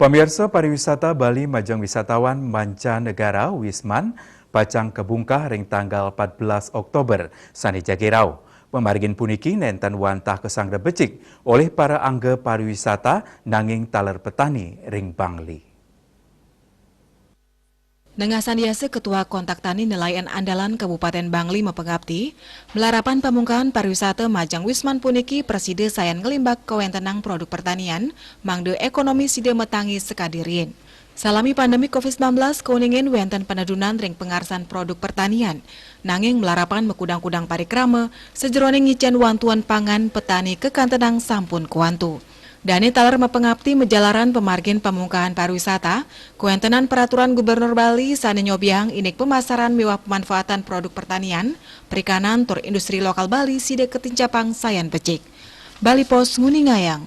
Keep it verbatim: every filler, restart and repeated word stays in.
Pamirsa, pariwisata Bali majeng wisatawan mancanegara, Wisman, pacang kabungkah ring tanggal empat belas Oktober sane jagi rauh. Pamargin puniki nenten wantah kasangra becik olih para angga pariwisata nanging taler petani ring Bangli. Nengasan yasa Ketua Kontak Tani Nelayan Andalan Kabupaten Bangli mapangapti, malarapan pamungkahan pariwisata majeng Wisman puniki prasida sayan nglimbak kawentenang produk pertanian, mangda ekonomi sida matangi sakadi riin. Salami pandemi covid sembilan belas kauningin wenten penedunan ring pangarsan produk pertanian, nanging malarapan makudang-kudang parikrama sajeroning ngicen wantuan pangan petani kakantenang sampun kawantu. Dane taler mapangapti majalaran pamargin pamungkahan pariwisata, kawentenan peraturan Gubernur Bali sane nyobiahang indik pemasaran miwah pemanfaatan produk pertanian, perikanan, tur industri lokal Bali sida katincapang sayan becik. Bali Post nguningayang.